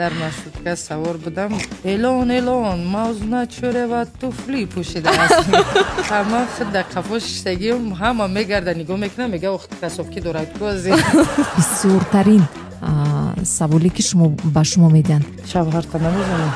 Дар маршрутка савор будам. Элон, элон, Мавзуна Чӯрева туфли пӯшидааст. Ҳама худ дар қафо шиштагиам, ҳама мегарда, нигоҳ мекунам, мега, ох, кроссовки дорад. Бисёртарин саволе ки шумо ба шумо медиҳанд? Шавҳарта намезанам.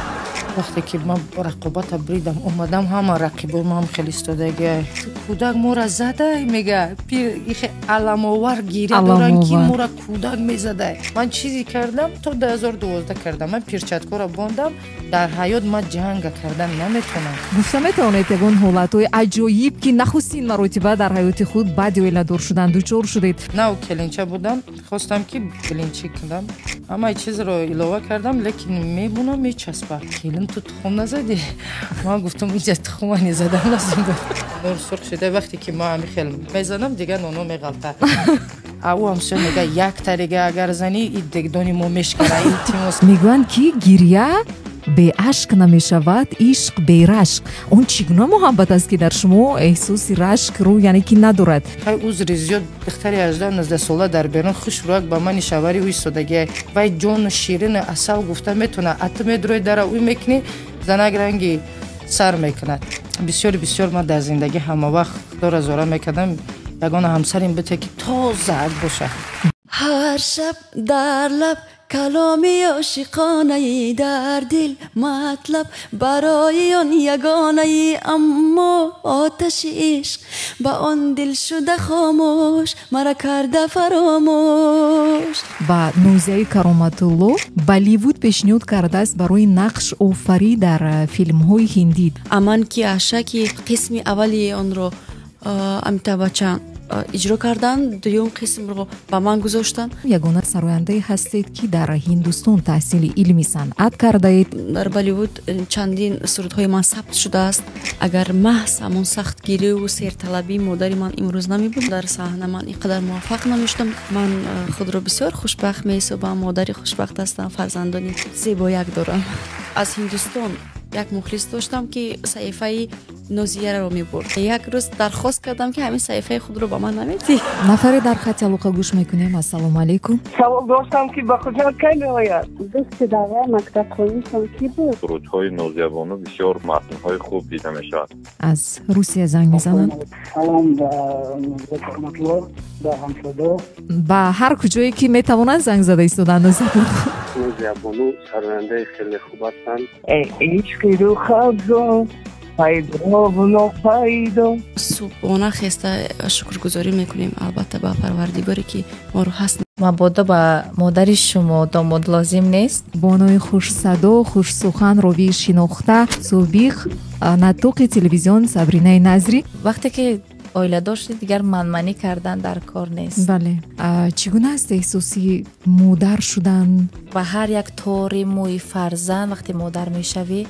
Вақте ки ман рақобата бридам, омадам, ҳама рақибои ман хеле истодагия. Кӯдак мора задай, мега, пир ихе аламовар гиря доранд, ки мора кӯдак мезадай. Ман чизе кардам, то 2012 кардам. Ман перчаткаро бондам, дар ҳаёт ман ҷанга кардан наметавонам. Гуфта метавонед ягон ҳолатҳои аҷоиб, ки нахустин маротиба дар ҳаёти худ баъди оиладор шудан дучор шудед? Нав келинча будам, хостам ки блинчик кунам. Ҳамаи чизро илова кардам, лекин мебунам, мечаспа. Келин, ту тухм назадӣ? Ман гуфтам, инҷа тухма незадам лозим буд. Нур сурх шуда, вақте ки ман ҳамин хел мезанам, дигар ноно меғалта. А ӯ ҳамсоя мега, як тарига агар занӣ, и дегдони мо мешкара, илтимос. Мегӯянд, ки гиря беашк намешавад, ишқ берашк. Он чӣ гуна муҳаббат аст, ки дар шумо эҳсоси рашкро, яъне ки, надорад? Хай, узри зиёд, духтари 18-19 сола дар берун хушрӯяк ба мани шавари ӯ истодагия. Вай ҷону ширину асал гуфта метавонад, а ту медурои дара ӯ мекунӣ, занак ранги сар мекунад. Бисёр бисёр ман дар зиндагӣ ҳама вақт худоро зора мекардам, ягона ҳамсарим бите, ки тозаак бошад. Ҳар шаб дар лаб каломи ошиқонаи, дар дил матлаб барои он ягонаи, аммо оташи ишқ ба он дил шуда хомӯш, мара карда фаромӯш. Ба Нозияи Кароматулло Болливуд пешниҳод кардааст барои нақш офарӣ дар филмҳои ҳиндӣ. Аман ки аша, ки қисми аввали онро Амитаб Баччан иҷро карданд, дуюм қисмро ба ман гузоштанд. Ягона сарояндае ҳастед, ки дар Ҳиндустон таҳсили илми санъат кардаед. Дар Болливуд чандин сурудҳои ман сабт шудааст. Агар маҳз ҳамон сахтгириву серталабии модари ман имрӯз намебуд, дар саҳна ман ин қадар муваффақ намешудам. Ман худро бисёр хушбахт меҳисобам, модари хушбахт ҳастам, фарзандони зебояк дорам. Аз Ҳиндустон як мухлис доштам, ки саҳифаи Нозияро мебурд. Як рӯз дархост кардам, ки ҳамин саҳифаи худро ба ман наметӣ. Нафаре дар хати алоқа, гӯш мекунем. Ассалому алайкум. Савол доштам, ки ба Хуҷанд кай меояд? Дӯсти давраи мактабхониашон кӣ буд? Сурудҳои Нозиябону бисёр матнҳои хуб дида мешавад. Аз Русия занг мезананд. Салом ба Нозия Кароматулло, ба ҳамсадо. Ба ҳар куҷое ки метавонанд, занг зада истоданд, Нозиябону. Нозиябону сарояндаи хеле хуб ҳастанд. Эй ишқи рухафзон, пайдову нопайдо. Субҳона хеста шукргузорӣ мекунем, албатта, ба Парвардигоре, ки моро ҳаст. Мабодо ба модари шумо домод лозим нест? Бонои хушсадо, хушсухан, ровии шинохта, собиқ нотиқи телевизион Сабринаи Назрӣ. Вақте ки оиладор шудӣ, дигар манманӣ кардан дар кор нест. Бале, чӣ гуна аст эҳсоси модар шудан? Ба ҳар як тори мӯи фарзанд вақте модар мешавӣ,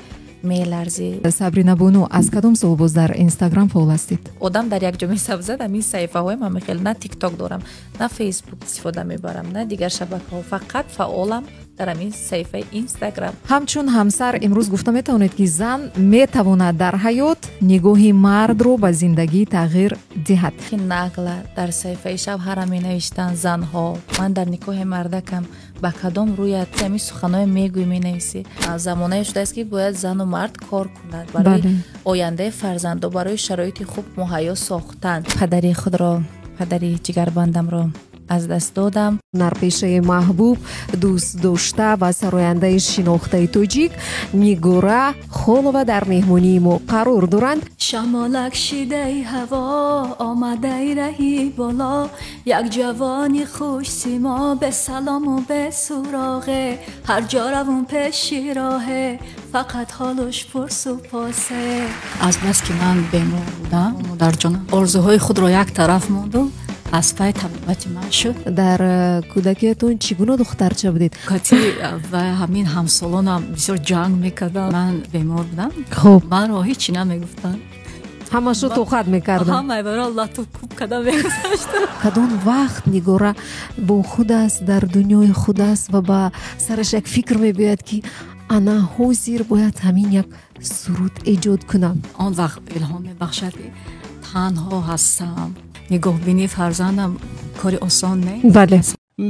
меларзӣ. Сабрина бону, аз кадом сол боз дар Инстаграм фаъол ҳастед? Одам дар як ҷо месабзад, ҳамин саҳифаҳоям ҳамин хел. На Тикток дорам, на Фейсбук истифода мебарам, на дигар шабакаҳо, фақат фаъолам дар ҳамин саҳифаи Инстаграм. Ҳамчун ҳамсар имрӯз гуфта метавонед, ки зан метавонад дар ҳаёт нигоҳи мардро ба зиндагӣ тағйир диҳад? Ки нагла дар саҳифаи шавҳара менавиштанд занҳо: ман дар никоҳи мардакам, ба кадом рӯят ҳамин суханҳое мегӯӣ, менависӣ? Замонае шудааст, ки бояд зану мард кор кунанд барои ояндаи фарзандо, барои шароити хуб муҳайё сохтан. Падари худро, падари ҷигарбандамро аз даст додам. Ҳунарпешаи маҳбуб, дӯстдошта ва сарояндаи шинохтаи тоҷик Нигора Холова дар меҳмонии мо қарор доранд. Шамолак шидаи ҳаво, омадаи раҳи боло, як ҷавони хушсимо, бе салому бе суроғе, ҳар ҷо равун пеши роҳе, фақат ҳолуш пурсу посе. Аз бас ки ман бемор будам, модарҷонам орзуҳои худро як тараф монду, аз пай табобати ман шуд. Дар кӯдакиятон чӣ гуна духтарча будед? Кати ва ҳамин ҳамсолонам бисёр ҷанг мекардам. Ман бемор будам. Манро ҳечи намегуфтанд. Ҳамашо тоқат мекарданд. Ҳамаи баро лату кӯб карда мегузаштанд. Кадом вақт Нигора бо худ аст, дар дунёи худ аст ва ба сараш як фикр мебиёяд, ки ана ҳозир бояд ҳамин як суруд эҷод кунам? Он вақт илҳом мебахшад, ки танҳо ҳастам. Нигоҳбинии фарзандам кори осон не. Бале.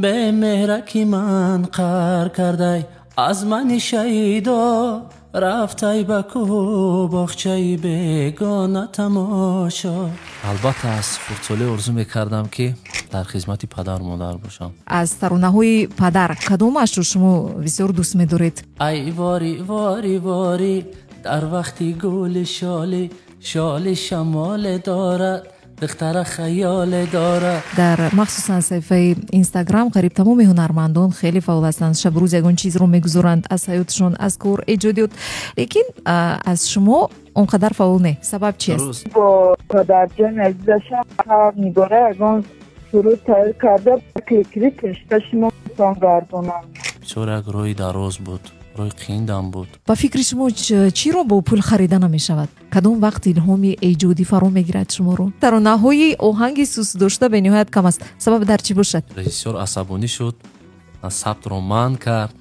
Бемеҳраки ман қаҳр кардай. Аз мани шайдо рафтай ба кӯҳу боғчаи бегона тамошо. Албатта, аз хурдсолӣ орзу мекардам, ки дар хизмати падару модар бошам. Аз таронаҳои падар кадомашро шумо бисёр дӯст медоред? Ай вори, вори, вори, дар вақти гули шоли, шоли шамоле дорад, духтара хаёле дорад. Дар махсусан саҳифаи Инстаграм қариб тамоми ҳунармандон хеле фаъол ҳастанд, шабрӯз ягон чизро мегузоранд аз ҳаётшон, аз кор, эҷодиёт, лекин аз шумо он қадар фаъол не. Сабаб чи аст? Бо падарҷони азизашам Нигора ягон суруд тайёр карда, клип пешкаши мо гардонам. Бисёр як роҳи дароз буд, роҳи қииндам буд. Ба фикри шумо, чиро бо пул харида намешавад? Кадом вақт илҳоми эҷодӣ фаро мегирад шуморо? Таронаҳои оҳанги сустдошта бениҳоят кам аст. Сабаб дар чӣ бошад? Режиссёр асабонӣ шуд, сабтро манъ кард.